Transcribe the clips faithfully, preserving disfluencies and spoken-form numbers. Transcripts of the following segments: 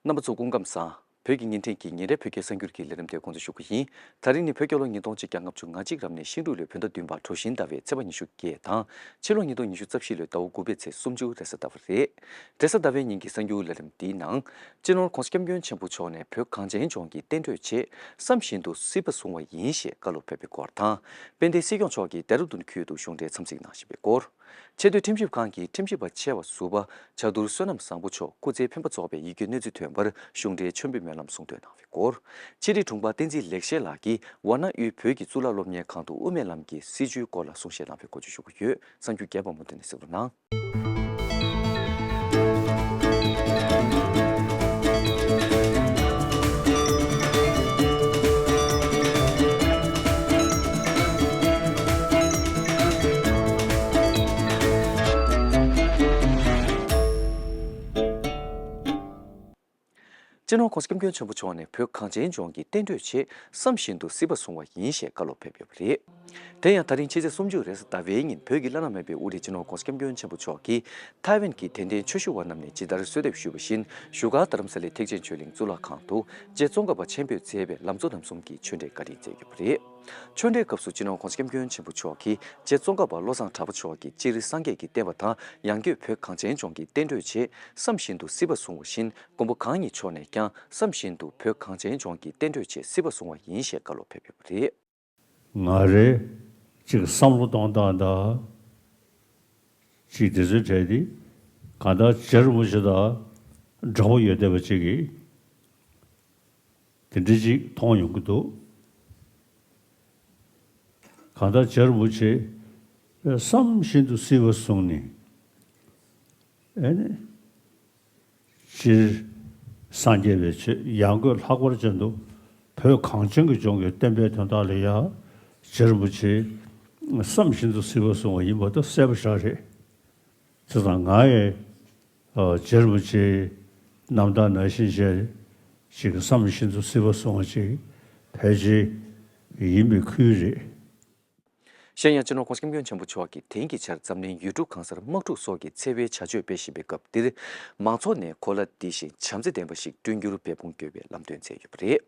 རྣམ་པ་ཚོ་སྐུ་ཁམས་བཟང་། བོད་ཀྱི་བརྙན་འཕྲིན་གྱི་ཉིན་རེའི་བོད་སྐད་གསར་འགྱུར་གྱི་ལས་རིམ་དེ་འགོ་འཛུགས་ཞུ་གི་ཡིན། ད་རིང་ནི་བོད་རྒྱལ་ལོ་ཉིས་སྟོང་ཆིག་བརྒྱ་ལྔ་བཅུ་ང་གཅིག་རབ་གནས་ཤིང་འབྲུག་ལོའི་བོད་ཟླ་བདུན་པ་གྲོ་བཞིན་ཟླ་བའི་ཚེས་པ་ཉི་ཤུ་བརྒྱད་དང་། ཕྱི་ལོ་ཉིས་སྟོང་ཉི་ཤུ་རྩ་བཞི་ལོའི་ཟླ་བ་དགུ་པའི་ཚེས་སུམ་ཅུ་རེས་གཟའ་ཟླ་བ་རེད། རེས་གཟའ་ཟླ་བའི་ཉིན་གྱི་གསར་འགྱུར་ལས་རིམ་འདིའི་ནང་། སྤྱི་ནོར་༧གོང་ས་༧སྐྱབས་མགོན་ཆེན་པོ་མཆོག་ནས་བོད་གངས་ཅན་ལྗོངས་ཀྱི་བསྟན་འགྲོའི་ཆེད་བསམ་བཞིན་དུ་སྲིད་པ་བཟུང་བ་ཡིན་ཞེས་བཀའ་སློབ་ཕེབས་པའི་སྐོར་དང་། དཔལ་ལྡན་སྲིད་སྐྱོང་མཆོག་གིས་ལྡེ་ར་ལྡུན་ཁུལ་དུ་གཞུང་འབྲེལ་འཚམས་གཟིགས་གནང་བཞིན་པའི་སྐོར། ཆེས་མཐོའི་ཁྲིམས་ཞིབ་ཁང་གི་ཁྲིམས་ཞིབ་པ་ཆེ་བ་ཟུར་པ་བྱ་དུར་བསོད་ནམས་བཟང་པོ་མཆོག་སྐུ་ཚེའི་འཕེན་པ་རྫོགས་པའི་ཡིད་སྐྱོའི་གནས་ཚུལ་ཐོན་པར་གཞུང་འབྲེལ་མཆོད་འབུལ་སྨོན་ལམ་གསུང་འདོན་གནང་བའི་སྐོར། ཕྱི་དྲིལ་དྲུང་པ་བསྟན་འཛིན་ལེགས་བཤད་ལགས་ཀྱིས་ཝཱ་ཎ་དབུས་བོད་ཀྱི་གཙུག་ལག་སློབ་གཉེར་ཁང་དུ་དབུ་མའི་ལམ་གྱི་སྲིད་བྱུས་སྐོར་ལ་གསུང་བཤད་གནང་བའི་སྐོར་བཅས་ཞུ་གི་ཡོད། གསར་འགྱུར་རྒྱས་པ་མུ་མཐུད་ནས་གཟིགས་རོགས་གནང་། སྤྱི་ནོར་༧གོང་ས་༧སྐྱབས་མགོན་ཆེན་པོ་མཆོག་ནས་བོད་གངས་ཅན་ལྗོངས་ཀྱི་བསྟན་འགྲོའི་ཆེད་བསམ་བཞིན་དུ་སྲིད་པ་བཟུང་བ་ཡིན་ཞེས་བཀའ་སློབ་ཕེབས་ཡོད་པ་རེད། དེ་ཡང་ད་རིང་ཕྱི་ཚེས་སུམ་ཅུ་རེས་གཟའ་ཟླ་བའི་ཉིན་བོད་ཀྱི་བླ་ན་མེད་པའི་དབུ་ཁྲིད་སྤྱི་ནོར་༧གོང་ས་༧སྐྱབས་མགོན་ཆེན་པོ་མཆོག་གིས་ཐའེ་ཝན་གྱི་དད་ལྡན་ཆོས་ཞུ་བ་རྣམས་ནས་ཇི་ལྟར་གསོལ་འདེབས་ཞུས་པ་བཞིན་བཞུགས་སྒར་རྡ་རམ་ས་ལའི་ཐེག་ཆེན་ཆོས་གླིང་གཙུག་ལག་ཁང་དུ་རྗེ་ཙོང་ཁ་པ་ཆེན་པོས་མཛད་པའི་ལམ་གཙོ་རྣམ་གསུམ་གྱི་ཆོས་འབྲེལ་བཀའ་དྲིན་སྩལ་ཡོད་པ་རེད། ཆོས་འབྲེལ་སྐབས་སུ་སྤྱི་ནོར་༧གོང་ས་༧སྐྱབས་མགོན་ཆེན་པོ་མཆོག་གིས་རྗེ་ཙོང་ཁ་པ་བློ་བཟང་གྲགས་པ་མཆོག་གིས་སྤྱིར་སངས་རྒྱས་ཀྱི་བསྟན་པ་དང་ཡང་སྒོས་བོད་གངས་ཅན་ལྗོངས་ཀྱི་བསྟན་འགྲོའི་ཆེད་བསམ་བཞིན་དུ་སྲིད་པ་བཟུང་བ་བཞིན། མགོན་པོ་གང་ཉིད་མཆོག་ནས་ཀྱང་བསམ་བཞིན་དུ་བོད་གངས་ཅན་ལྗོངས་ཀྱི་བསྟན་འགྲོའི་ཆེད་སྲིད་པ་བཟུང་བ་ཡིན་ཞེས་བཀའ་སློབ་ཕེབས་ཡོད་པ་རེད། ང་རེ་ཅིག་བསམ་བློ་གཏོང་སྟངས་དང་ཅིག་དེ་ཚོའི་གྲས་དེ་གང་ལྟར་རྗེ་རིན་པོ་ཆེ་དང་འདྲ་པོ་ཡོད་བསྡད་པ་ཅིག་གིས་དེ་འདྲ་ཅིག་མཐོང་ཡོང་གི་འདུག། གང་ལྟར་རྗེ་རིན་པོ་ཆེ་བསམ་བཞིན་དུ་སྲིད་པ་བཟུང་ནས་ཨེ་ནི། སྤྱིར་སངས་རྒྱས་པའི་ཆོས་ཡང་སྒོས་ལྷག་པར་ཅན་དུ་བོད་གངས་ཅན་གྱི་ལྗོངས་ཀྱི་བསྟན་པའི་དོན་དག་ལ་ཡང་རྗེ་རིན་པོ་ཆེས་བསམ་བཞིན་དུ་སྲིད་པ་བཟུང་བ་ཡིན་པ་དེ་གསལ་པོ་ཞེ་དྲག་རེད། བྱས་ཙང་ང་ཡི་རྗེ་རིན་པོ་ཆེའི་རྣམ་ཐར་ནང་བཞིན་བྱས་ཅིག་བསམ་བཞིན་དུ་སྲིད་པ་བཟུང་བ་ཅིག་ཕལ་ཆེར་ཡིན་པའི་ཁུལ་རེད། གཞན་ཡང་སྤྱི་ནོར་༧གོང་ས་༧སྐྱབས་མགོན་ཆེན་པོ་མཆོག་གིས་དེང་གི་ཆར་འཛམ་གླིང་ཡུལ་གྲུ་གང་སར་དམག་འཁྲུག་སོགས་ཀྱི་འཚེ་བའི་བྱ་སྤྱོད་སྤེལ་བཞིན་པའི་སྐབས་འདིར། མང་ཚོགས་ནས་གོ་ལ་འདི་བཞིན་བྱམས་བརྩེ་ལྡན་པ་ཞིག་བསྐྲུན་རྒྱུར་འབད་འབུངས་དགོས་པའི་ལམ་སྟོན་མཛད་ཡོད་པ་རེད།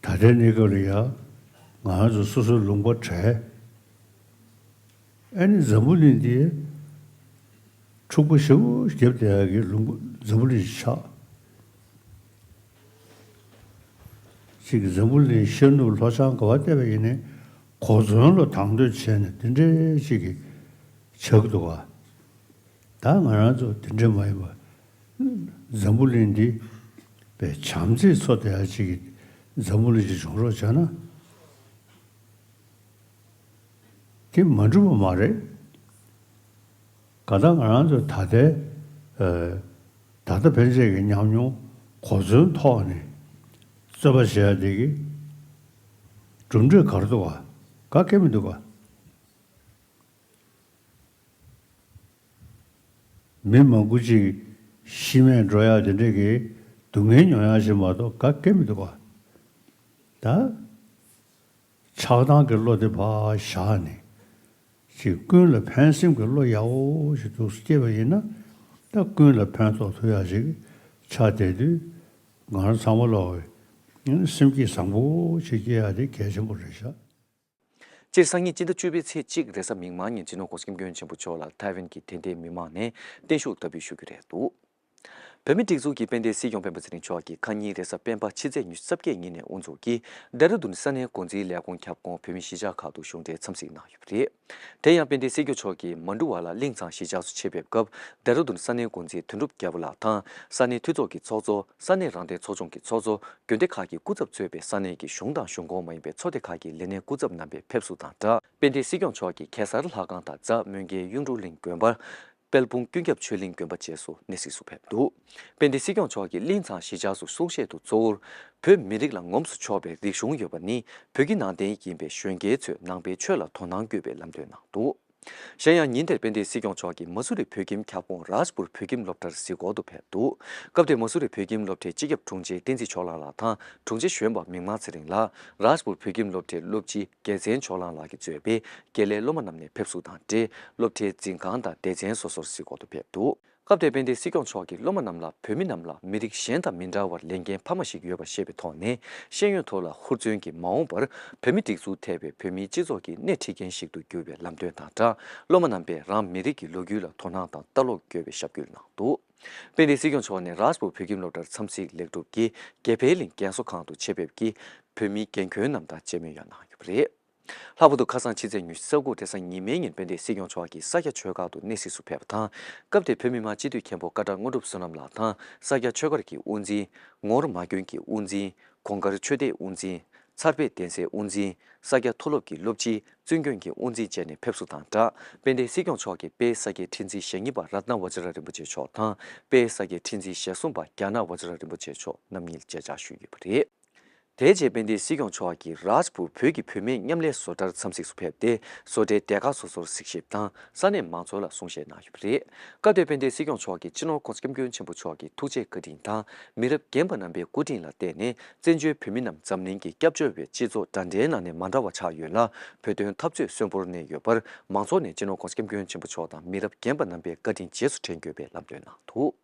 ད་ལྟའི་གནས་སྐབས་ལ་ཡང་ང་རང་ཚོ་སོ་སོའི་ལུང་པ་བྲལ། ཨ་ནི་འཛམ་བུ་གླིང་འདི་འཁྲུག་པ་ཞེ་པོ་བརྒྱབ་བསྡད་ཡག་གི་ལུང་པ་འཛམ་བུ་གླིང་ཞིག་ཆགས། གཅིག་གིས་འཛམ་བུ་གླིང་ཤར་ནུབ་ལྷོ་བྱང་ག་པར་བལྟས་པ་ཡིན་ནའི་གོ་མཚོན་ལ་དང་དོད་བྱས་ནས་འདི་འདྲའི་གཅིག་གིས་ཆགས་འདུག་ག། ད་ང་རང་ཚོ་འདི་འདྲ་མ་ཡིན་པ། འཛམ་བུ་གླིང་འདི་བས་བྱམས་བརྩེས་འཚོ་བསྡད་ཡག་གཅིག་གིས་འཛམ་བུ་གླིང་ཞིག་བྱུང་རོགས་བྱས་ན། དེ་མ་འགྲུབ་པ་མ་རེད། གང་ལྟར་ང་རང་ཚོ་ད་ལྟའི་ཨ་ད་ལྟ་ཕན་ཆད་ཀྱི་ཉམས་མྱོང་གོ་མཚོན་ཐོག་ནས་རྩོད་པ་བྱེད་ཡ་དེ་གི་གྲུབ་འབྲས་ག་རེ་འདུག་ག། ག་གེ་མི་འདུག་ག། མི་མང་པོ་ཅིག་ཤི་རྨས་འགྲོ་ཡ་དེ་འདྲས་ཀྱི་སྡུག་བསྔལ་མྱོང་ཡ་ཞིག་མ་གཏོགས་ག་གེ་མི་འདུག་ག། ད་ཆགས་སྡང་གི་བློ་དེ་ཕར་བཞག་ནས། ཅིག་ཀུན་ལ་ཕན་སེམས་ཀྱི་བློ་ཡག་པོ་ཞིག་འདུག་སྐྱེས་པ་ཡིན་ན། ད་ཀུན་ལ་ཕན་ཐོགས་ཐུབ་ཡག་ཞིག་ཆགས་བསྡད་དུས། ང་རང་ཚང་མ་ལོག་སེམས་བསྐྱེད་བཟང་པོ་ཞིག་སྐྱེ་ཡག་དེ་གལ་ཆེན་པོ་རེད་ཤག། སྤྱིར་སང་ཉིན་སྤྱི་ཟླ་བཅུ་པའི་ཚེས་གཅིག་རེས་གཟའ་མིག་དམར་ཉིན་སྤྱི་ནོར་༧གོང་ས་༧སྐྱབས་མགོན་ཆེན་པོ་མཆོག་ལ་ཐའེ་ཝན་གྱི་དད་ལྡན་མི་མང་ནས་བརྟན་བཞུགས་བསྟར་འབུལ་ཞུ་རྒྱུ་རེད་འདུག། བོད་མིའི་སྒྲིག་འཛུགས་ཀྱི་དཔལ་ལྡན་སྲིད་སྐྱོང་སྤེན་པ་ཚེ་རིང་མཆོག་གིས་ཁ་ཉིན་རེས་གཟའ་སྤེན་པ་ཕྱི་ཚེས་ཉི་ཤུ་རྩ་བརྒྱད་ཉིན་ནས་དབུ་འཛུགས་ཀྱིས་ལྡེ་ར་ལྡུན་ས་གནས་འགོ་འཛིན་ལས་ཁུངས་ཁྱབ་ཁོངས་བོད་མི་གཞིས་ཆགས་ཁག་ཏུ་གཞུང་འབྲེལ་འཚམས་གཟིགས་གནང་ཡོད་པ་རེད། དེ་ཡང་དཔལ་ལྡན་སྲིད་སྐྱོང་མཆོག་གིས་མ་འབྲུ་བ་ལ་གླིང་ཚང་གཞིས་ཆགས་སུ་ཆེད་ཕེབས་སྐབས་ལྡེ་ར་ལྡུན་ས་གནས་འགོ་འཛིན་དོན་གྲུབ་རྒྱལ་པོ་ལགས་དང་ས་གནས་འཐུས་ཚོགས་ཀྱི་ཚོགས་གཙོ། ས་གནས་རང་བདེན་ཚོགས་ཆུང་གི་ཚོགས་གཙོ། དགོན་སྡེ་ཁག་གི་སྐུ་ཚབ་གཙོས་པའི་ས་གནས་ཀྱི་གཞུང་དང་གཞུང་ཁོངས་མ་ཡིན་པའི་ཚོགས་སྡེ་ཁག་གི་ལས་སྣེ་སྐུ་ཚབ་རྣམ་པས་ཕེབས་བསུ་དང་སྦྲགས་དཔལ་ལྡན་སྲིད་སྐྱོང་མཆོག་གིས་གེ་སར་ལྷ་ཁང་དང་རྫ་སྨོན་ཁའི་གཡུང་དྲུང་གླིང་དགོན་པ། དཔལ་སྤུངས་ཀུན་ཁྱབ་ཆོས་གླིང་དགོན་པ་བཅས་སུ་གནས་གཟིགས་སུ་ཕེབས་འདུག། དཔལ་ལྡན་སྲིད་སྐྱོང་མཆོག་གིས་གླིང་ཚང་གཞིས་ཆགས་སུ་གསུང་བཤད་དུ་གཙོ་བོར། བོད་མི་རིགས་ལ་ངོམས་སུ་ཆོག་པའི་རིག་གཞུང་ཡོད་པ་ནི་བོད་ཀྱི་ནང་བསྟན་ཡིན་པས་གཞོན་སྐྱེས་ཚོས་ནང་པའི་ཆོས་ལ་དོ་སྣང་དགོས་པའི་ལམ་སྟོན་གནང་འདུག། གཞན་ཡང་ཉིན་དེར་དཔལ་ལྡན་སྲིད་སྐྱོང་མཆོག་གིས་མ་སུ་རི་བོད་ཁྱིམ་ཁྱབ་ཁོངས་རཱཇ་པུར་བོད་ཁྱིམ་སློབ་གྲྭར་གཟིགས་སྐོར་དུ་ཕེབས་འདུག། སྐབས་དེར་མ་སུ་རི་བོད་ཁྱིམ་སློབ་གྲྭའི་སྤྱི་ཁྱབ་དྲུང་ཆེ་བསྟན་འཛིན་ཕྱོགས་གླང་ལགས་དང་དྲུང་ཆེ་གཞོན་པ་མིག་དམར་ཚེ་རིང་ལགས། རཱཇ་པུར་བོད་ཁྱིམ་སློབ་གྲྭའི་སློབ་སྤྱི་རྒྱལ་མཚན་ཕྱོགས་གླང་ལགས་ཀྱིས་གཙོས་པའི་དགེ་ལས་སློབ་མ་རྣམས་ནས་ཕེབས་བསུ་དང་འབྲེལ་སློབ་གྲྭའི་འཛིན་ཁང་དང་སྡེ་ཚན་སོ་སོར་གཟིགས་སྐོར་དུ་ཕེབས་འདུག། སྐབས་དེར་དཔལ་ལྡན་སྲིད་སྐྱོང་མཆོག་གིས་སློབ་མ་རྣམས་ལ་བོད་མི་རྣམས་ལ་མི་རིགས་གཞན་དང་མི་འདྲ་བར་ལས་འགན་འཕར་མ་ཞིག་ཡོད་པ་ཤེས་པའི་ཐོག་ནས། ཤེས་ཡོན་ཐོག་ལ་ཧུར་བརྩོན་གྱིས་མ་འོངས་པར་བོད་མི་སྒྲིག་འཛུགས་ཐེ་བའི་བོད་མིའི་སྤྱི་ཚོགས་ཀྱི་སྣེ་ཁྲིད་མཁན་ཞིག་ཏུ་འགྱུར་བའི་ལམ་སྟོན་དང་སྦྲགས། སློབ་མ་རྣམ་པས་རང་མི་རིགས་ཀྱི་ལོ་རྒྱུས་ལ་དོ་སྣང་དང་ལྟ་ཀློག་དགོས་པའི་ཞབས་སྐུལ་གནང་འདུག། དཔལ་ལྡན་སྲིད་སྐྱོང་མཆོག་ནས་རཱཇ་པུར་བོད་ཁྱིམ་སློབ་གྲྭར་འཚམས་གཟིགས་ལེགས་གྲུབ་ཀྱིས་དགེ་འཕེལ་གླིང་རྒན་གསོ་ཁང་དུ་ཆེད་ཕེབས་ཀྱིས་བོད་མིའི་རྒན་རྒོན་རྣམས་དང་མཇལ་མོལ་ཡང་གནང་ཡོད་པ་རེད། ལྷག་པར་དུ་ཁ་སང་ཕྱི་ཚེས་ཉི་ཤུ་རྩ་དགུ་རེས་གཟའ་ཉི་མའི་ཉིན་དཔལ་ལྡན་སྲིད་སྐྱོང་མཆོག་གིས་ས་སྐྱ་ཆོས་སྒར་དུ་གནས་གཟིགས་སུ་ཕེབས་པ་དང་། སྐབས་དེར་བོད་མི་མང་སྤྱི་འཐུས་མཁན་པོ་ཀ་ཊར་དངོས་གྲུབ་བསོད་ནམས་ལགས་དང་། ས་སྐྱ་ཆོས་སྒར་གྱི་དབུ་འཛིན། ངོར་མ་ཀུན་གྱི་དབུ་འཛིན། གོང་དཀར་ཆོས་སྡེའི་དབུ་འཛིན། ཚར་བེད་གདན་སའི་དབུ་འཛིན། ས་སྐྱ་མཐོ་སློབ་ཀྱི་སློབ་སྤྱི། བཙུན་དགོན་གྱི་དབུ་འཛིན་བཅས་ནས་ཕེབས་བསུ་དང་སྦྲགས། དཔལ་ལྡན་སྲིད་སྐྱོང་མཆོག་གིས་དཔལ་ས་སྐྱའི་ཁྲི་འཛིན་ཞེ་གཉིས་པ་རཏྣ་བཛྲ་རིན་པོ་ཆེ་མཆོག་དང་། དཔལ་ས་སྐྱའི་ཁྲི་འཛིན་ཞེ་གསུམ་པ་རྒྱ་ནག་བཛྲ་རིན་པོ་ཆེ་མཆོག་རྣམ་གཉིས་མཇལ་བཅར་ཞུས་ཡོད་པ་རེད། དེའི་རྗེས་དཔལ་ལྡན་སྲིད་སྐྱོང་མཆོག་གིས་རཱཇ་པུར་བོད་ཀྱི་བུད་མེད་མཉམ་ལས་བཟོ་གྲྭར་འཚམས་གཟིགས་སུ་ཕེབས་ཏེ། བཟོ་གྲྭའི་སྡེ་ཁག་སོ་སོར་གཟིགས་ཞིབ་དང་ས་གནས་མང་ཚོགས་ལ་གསུང་བཤད་གནང་ཡོད་པ་རེད། སྐབས་དེར་དཔལ་ལྡན་སྲིད་སྐྱོང་མཆོག་གིས་སྤྱི་ནོར་༸གོང་ས་༸སྐྱབས་མགོན་ཆེན་པོ་མཆོག་གི་ཐུགས་རྗེ་བཀའ་དྲིན་དང་མི་རབས་རྒན་པ་རྣམ་པའི་སྐུ་དྲིན་ལ་བརྟེན་ནས། བཙན་བྱོལ་བོད་མི་རྣམས་འཛམ་གླིང་གི་སྐྱབས་བཅོལ་བའི་སྤྱི་ཚོགས་འདྲ་འདྲའི་ནང་ནས་མ་འདྲ་བ་ཆགས་ཡོད་ལ། བོད་དོན་འཐབ་རྩོད་གསོན་པོར་གནས་ཡོད་པར། མང་ཚོགས་ནས་སྤྱི་ནོར་༸གོང་ས་༸སྐྱབས་མགོན་ཆེན་པོ་མཆོག་དང་མི་རབས་རྒན་པ་རྣམ་པའི་བཀའ་དྲིན་རྗེས་སུ་དྲན་དགོས་པའི་ལམ་སྟོན་གནང་འདུག།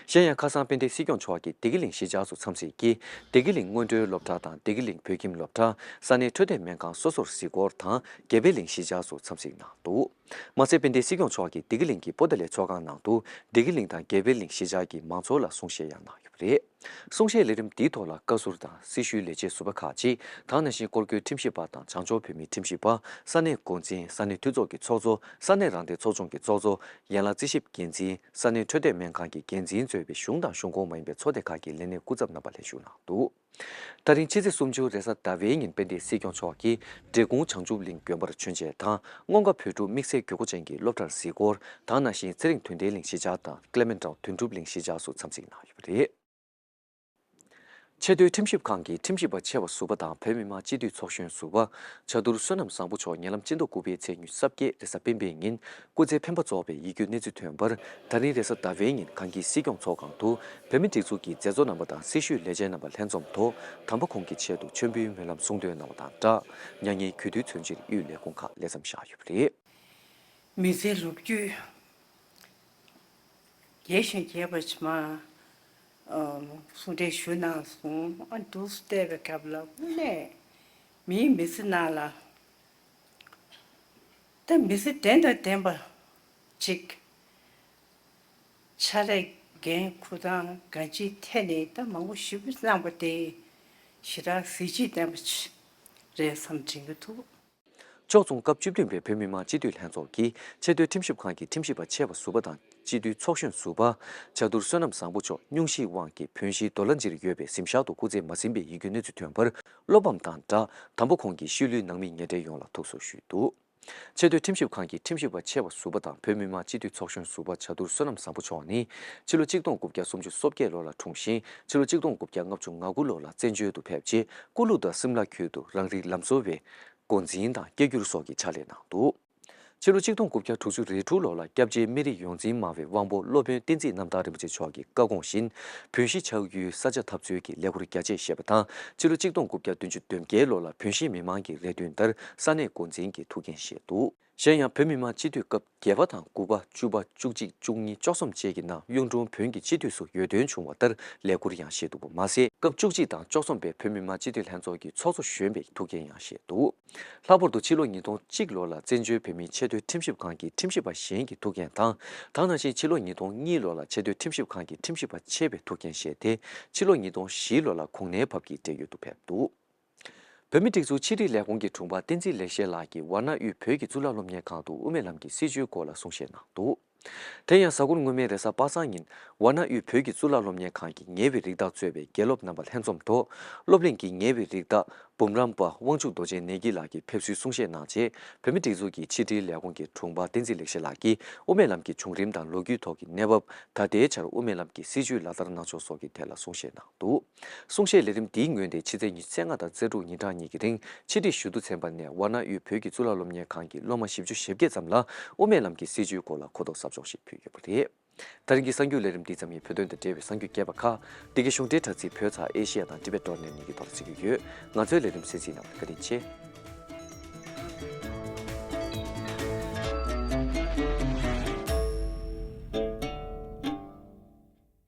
གཞན་ཡང་ཁ་སང་དཔལ་ལྡན་སྲིད་སྐྱོང་མཆོག་གིས་བདེ་སྐྱིད་གླིང་གཞིས་ཆགས་སུ་འཚམས་གཟིགས་ཀྱིས། བདེ་སྐྱིད་གླིང་སྔོན་འགྲོའི་སློབ་གྲྭ་དང་བདེ་སྐྱིད་གླིང་བོད་ཁྱིམ་སློབ་གྲྭ། ས་གནས་འཕྲོད་བསྟེན་སྨན་ཁང་སོ་སོར་གཟིགས་སྐོར་དང་དགེ་འཕེལ་གླིང་གཞིས་ཆགས་སུ་འཚམས་གཟིགས་གནང་འདུག། མ་ཟད་དཔལ་ལྡན་སྲིད་སྐྱོང་མཆོག་གིས་བདེ་སྐྱིད་གླིང་གི་པོ་ཏཱ་ལའི་ཚོགས་ཁང་ནང་དུ་བདེ་སྐྱིད་གླིང་དང་དགེ་འཕེལ་གླིང་གཞིས་ཆགས་ཀྱི་མང་ཚོགས་ལ་གསུང་བཤད་ཡང་གནང་ཡོད་པ་རེད། གསུང་བཤད་ལས་རིམ་འདིའི་ཐོག་ལ་བཀའ་ཟུར་དང་སྲི་ཞུའི་ལས་བྱེད་ཟུར་པ་ཁག་ཅིག་དང་། ནང་བཞིན་སྐོར་སྐྱོད་ཁྲིམས་ཞིབ་པ་དང་བྱང་ཕྱོགས་བོད་མིའི་ཁྲིམས་ཞིབ་པ། ས་གནས་འགོ་འཛིན། ས་གནས་འཐུས་ཚོགས་ཀྱི་ཚོགས་གཙོ། ས་གནས་རང་བདེན་ཚོགས་ཆུང་གི་ཚོགས་གཙོ། ཡན་ལག་རྩིས་ཞིབ་འགན་འཛིན། ས་གནས་འཕྲོད་བསྟེན་སྨན་ཁང་གི་འགན་འཛིན་གཙོས་པའི་གཞུང་དང་གཞུང་ཁོངས་མ་ཡིན་པའི་ཚོགས་སྡེ་ཁག་གི་ལས་སྣེ་སྐུ་ཚབ་རྣམ་པ་ལྷན་ཞུགས་གནང་འདུག། ད་རིང་ཕྱི་ཚེས་སུམ་ཅུ་རེས་གཟའ་ཟླ་བའི་ཉིན་དཔལ་ལྡན་སྲིད་སྐྱོང་མཆོག་གིས་འབྲས་སྤུངས་བྱང་ཆུབ་གླིང་དགོན་པར་མཆོད་མཇལ་དང་། སྔོན་ཁ་བོད་ཕྲུག་དམིགས་བསལ་དགོས་མཁོ་ཅན་གྱི་སློབ་གྲྭར་གཟིགས་སྐོར་དང་། ནང་བཞིན་ཚེ་རིང་དོན་ལྡན་གླིང་གཞིས་ཆགས་དང་ཀླེ་མན་ཊོ་དོན་གྲུབ་གླིང་གཞིས་ཆགས་སུ་འཚམས་གཟིགས་གནང་ཡོད་པ་རེད། ཆེས་མཐོའི་ཁྲིམས་ཞིབ་ཁང་གི་ཁྲིམས་ཞིབ་པ་ཆེ་བ་ཟུར་པ་དང་བོད་མི་མང་སྤྱི་འཐུས་ཚོགས་གཞོན་ཟུར་པ་བྱ་དུར་བསོད་ནམས་བཟང་པོ་མཆོག་ཉེ་ལམ་སྤྱི་ཟླ་དགུ་པའི་ཚེས་ཉི་ཤུ་རྩ་བརྒྱད་རེས་གཟའ་སྤེན་པའི་ཉིན་སྐུ་ཚེ་འཕེན་པ་རྫོགས་པའི་ཡིད་སྐྱོའི་གནས་ཚུལ་ཐོན་པར། ད་རིང་རེས་གཟའ་ཟླ་བའི་ཉིན་གངས་སྐྱིད་སྲིད་སྐྱོང་ཚོགས་ཁང་དུ་བོད་མི་སྒྲིག་འཛུགས་ཀྱི་མཛད་གཙོ་རྣམ་པ་དང་སྲི་ཞུའི་ལས་བྱེད་རྣམ་པ་ལྷན་འཛོམས་ཐོག་དམ་པ་ཁོང་གི་ཆེད་དུ་མཆོད་འབུལ་སྨོན་ལམ་གསུང་འདོན་གནང་བ་དང་སྦྲགས། མྱ་ངན་གུས་འདུད་མཚོན་ཕྱིར་དབུས་ལས་ཁུངས་ཁག་ལས་མཚམས་བཞག་ཡོད་པ་རེད། མི་ཚེའི་ལོ་རྒྱུས་རྒྱས་ཤིང་རྒྱས་པ་ཕྱི་མ་གསུང་འཕྲིན་ཞུ་གནང་སོང་། ཨ་འདུག་སེ་བལྟས་པའི་སྐབས་ལ་དངོས་གནས་མིའི་མི་ཚེ་ནང་ལ་ད་མི་ཚེ་བདེན་དང་ལྡན་པ་ཅིག་ཕྱག་ལས་འགན་འཁུར་སྟངས་གང་ཅིའི་ཐད་ནས་ད་མང་པོ་ཞིབ་གནང་པ་དེ་ཞེ་དྲག་གཟི་བརྗིད་ལྡན་པ་ཅིག་རེད་བསམ་དྲན་གྱི་འདུག། ཕྱོགས་མཚུངས་སྐབས་བཅུ་བདུན་པའི་བོད་མི་མང་སྤྱི་འཐུས་ལྷན་ཚོགས་ཀྱིས་ཆེས་མཐོའི་ཁྲིམས་ཞིབ་ཁང་གི་ཁྲིམས་ཞིབ་པ་ཆེ་བ་ཟུར་པ་དང་སྤྱི་འཐུས་ཚོགས་གཞོན་ཟུར་པ་བྱ་དུར་བསོད་ནམས་བཟང་པོ་མཆོག་སྙུང་གཞིའི་དབང་གིས་བོན་གཞིས་རྡོ་ལ་འཇིར་ཡོད་པའི་གཟིམ་ཤག་ཏུ་སྐུ་ཚེ་མ་ཟིན་པའི་ཡིད་སྐྱོའི་གནས་ཚུལ་ཐོན་པར། བློ་ཕམ་དང་སྦྲགས་དམ་པ་ཁོང་གི་ཤུལ་ལུས་ནང་མི་ཉེ་འབྲེལ་ཡོངས་ལ་ཐུགས་གསོ་ཞུས་འདུག། ཆེས་མཐོའི་ཁྲིམས་ཞིབ་ཁང་གི་ཁྲིམས་ཞིབ་པ་ཆེ་བ་ཟུར་པ་དང་བོད་མི་མང་སྤྱི་འཐུས་ཚོགས་གཞོན་ཟུར་པ་བྱ་དུར་བསོད་ནམས་བཟང་པོ་མཆོག་ནི། ཕྱི་ལོ་གཅིག་སྟོང་དགུ་བརྒྱ་སུམ་ཅུ་སོ་བརྒྱད་ལོ་ལ་འཁྲུངས་ཤིང་། ཕྱི་ལོ་གཅིག་སྟོང་དགུ་བརྒྱ་ལྔ་བཅུ་ང་དགུ་ལོ་ལ་བཙན་བྱོལ་དུ་ཕེབས་རྗེས། ཀོ་ལུ་དང་སིམ་ལ་ཁུལ་དུ་རང་རིགས་ལམ་བཟོ་བའི་འགོ་འཛིན་དང་སྐད་སྒྱུར་སོགས་ཀྱི་ཕྱག་ལས་གནང་འདུག། ཕྱི་ལོ་གཅིག་སྟོང་དགུ་བརྒྱ་དྲུག་ཅུ་རེ་དྲུག་ལོ་ལ་སྐྱབས་རྗེ་སྨན་རི་ཡོངས་འཛིན་མང་བའི་དབང་པོ་སློབ་དཔོན་བསྟན་འཛིན་རྣམ་དག་རིན་པོ་ཆེ་མཆོག་གི་བཀའ་དགོངས་བཞིན། བོན་གཞིས་ཆགས་ཡུལ་ས་ཆ་འཐབ་རྩོད་ཀྱི་ལས་འཁུར་རྒྱ་ཆེར་བཞེས་པ་དང་། ཕྱི་ལོ་གཅིག་སྟོང་དགུ་བརྒྱ་བདུན་ཅུ་དོན་བརྒྱད་ལོ་ལ་བོན་གཞིས་མི་མང་གི་རེ་འདུན་ལྟར་ས་གནས་འགོ་འཛིན་གྱི་ཐུགས་འགན་བཞེས་འདུག། གཞན་ཡང་བོད་མི་མང་སྤྱི་འཐུས་སྐབས་བརྒྱད་པ་དང་དགུ་པ། བཅུ་པ། བཅུ་གཅིག་བཅུ་གཉིས། བཅུ་གསུམ་བཅས་ཀྱི་ནང་གཡུང་དྲུང་བོན་གྱི་སྤྱི་འཐུས་སུ་འོས་ཐོན་བྱུང་བ་ལྟར་ལས་འཁུར་ཡང་བཞེས་འདུག་པ་མ་ཟད། སྐབས་བཅུ་གཅིག་དང་བཅུ་གསུམ་པའི་བོད་མི་མང་སྤྱི་འཐུས་ལྷན་ཚོགས་ཀྱི་ཚོགས་གཙོ་གཞོན་པའི་ཐུགས་འགན་ཡང་བཞེས་འདུག། ལྷག་པར་དུ་ཕྱི་ལོ་ཉིས་སྟོང་གཅིག་ལོ་ལ་བཙན་བྱོལ་བོད་མིའི་ཆེས་མཐོའི་ཁྲིམས་ཞིབ་ཁང་གི་ཁྲིམས་ཞིབ་པ་གཞན་གྱི་ཐུགས་འགན་དང་། དེ་ནང་བཞིན་ཕྱི་ལོ་ཉིས་སྟོང་གཉིས་ལོ་ལ་ཆེས་མཐོའི་ཁྲིམས་ཞིབ་ཁང་གི་ཁྲིམས་ཞིབ་པ་ཆེ་བའི་ཐུགས་འགན་བཞེས་ཏེ། ཕྱི་ལོ་ཉིས་སྟོང་བཞི་ལོ་ལ་གོང་ནས་བབས་ཀྱིས་བགྲེས་ཡོལ་དུ་ཕེབས་འདུག། བོད་མིའི་སྒྲིག་འཛུགས་ཕྱི་དྲིལ་ལས་ཁུངས་ཀྱི་དྲུང་འཕར་བསྟན་འཛིན་ལེགས་བཤད་ལགས་ཀྱིས་ཝཱ་ཎ་དབུས་བོད་ཀྱི་གཙུག་ལག་སློབ་གཉེར་ཁང་དུ་དབུ་མའི་ལམ་གྱི་སྲིད་བྱུས་སྐོར་ལ་གསུང་བཤད་གནང་འདུག། དེ་ཡང་གཟའ་འཁོར་སྔོན་མའི་རེས་གཟའ་པ་སངས་ཉིན་ཝཱ་ཎ་དབུས་བོད་ཀྱི་གཙུག་ལག་སློབ་གཉེར་ཁང་གི་ཉེ་བའི་རིགས་བདག་གཙོས་པའི་དགེ་སློབ་རྣམ་པ་ལྷན་འཛོམས་ཐོག། སློབ་གླིང་གི་ཉེ་བའི་རིགས་བདག་འབུམ་རམས་པ་དབང་ཕྱུག་རྡོ་རྗེ་ནེ་གི་ལགས་ཀྱིས་ཕེབས་བསུའི་གསུང་བཤད་གནང་རྗེས། བོད་མིའི་སྒྲིག་འཛུགས་ཀྱི་ཕྱི་དྲིལ་ལས་ཁུངས་ཀྱི་དྲུང་འཕར་བསྟན་འཛིན་ལེགས་བཤད་ལགས་ཀྱིས་དབུ་མའི་ལམ་གྱི་བྱུང་རིམ་དང་ལོ་རྒྱུས་ཐོག་གི་གནས་བབ། ད་ལྟའི་ཆར་དབུ་མའི་ལམ་གྱི་སྲིད་བྱུས་ལག་བསྟར་གནང་ཕྱོགས་སོགས་ཀྱི་ཐད་ལ་གསུང་བཤད་གནང་འདུག། གསུང་བཤད་ལས་རིམ་འདིའི་སྔོན་ཏེ་ཕྱི་ཚེས་ཉི་ཤུ་རྩ་ལྔ་དང་རྩ་དྲུག་ཉིན་གྲངས་གཉིས་ཀྱི་རིང་ཕྱི་དྲིལ་ཞུ་གཏུག་ཚན་པ་ནས་ཝཱ་ཎ་དབུས་བོད་ཀྱི་གཙུག་ལག་སློབ་གཉེར་ཁང་གི་སློབ་མ་བཞི་བཅུ་ཞེ་བརྒྱད་ཙམ་ལ་དབུ་མའི་ལམ་གྱི་སྲིད་བྱུས་སྐོར་ལ་གོ་རྟོགས་ཟབ་སྦྱོང་ཞིག་ཕུལ་ཡོད་པ་རེད། ད་རིང་གི་གསར་འགྱུར་ལས་རིམ་འདི་ཙམ་ཡིན། བོད་དོན་དང་འབྲེལ་བའི་གསར་འགྱུར་རྒྱས་པ་ཁག་འདི་གའི་གཞུང་འབྲེལ་དྲ་ཚིགས་བོད་ཚགས་ཨེ་ཤེ་ཡ་དང་ཊི་བེ་ཊི་ཌོ་ཊི་ནེ་ཊི་གཉིས་ཀྱི་ཐོག་ལ་གཟིགས་རྒྱུ་ཡོད། ང་ཚོའི་ལས་རིམ་གསན་གཟིགས་གནང་བར་བཀའ་དྲིན་ཆེ།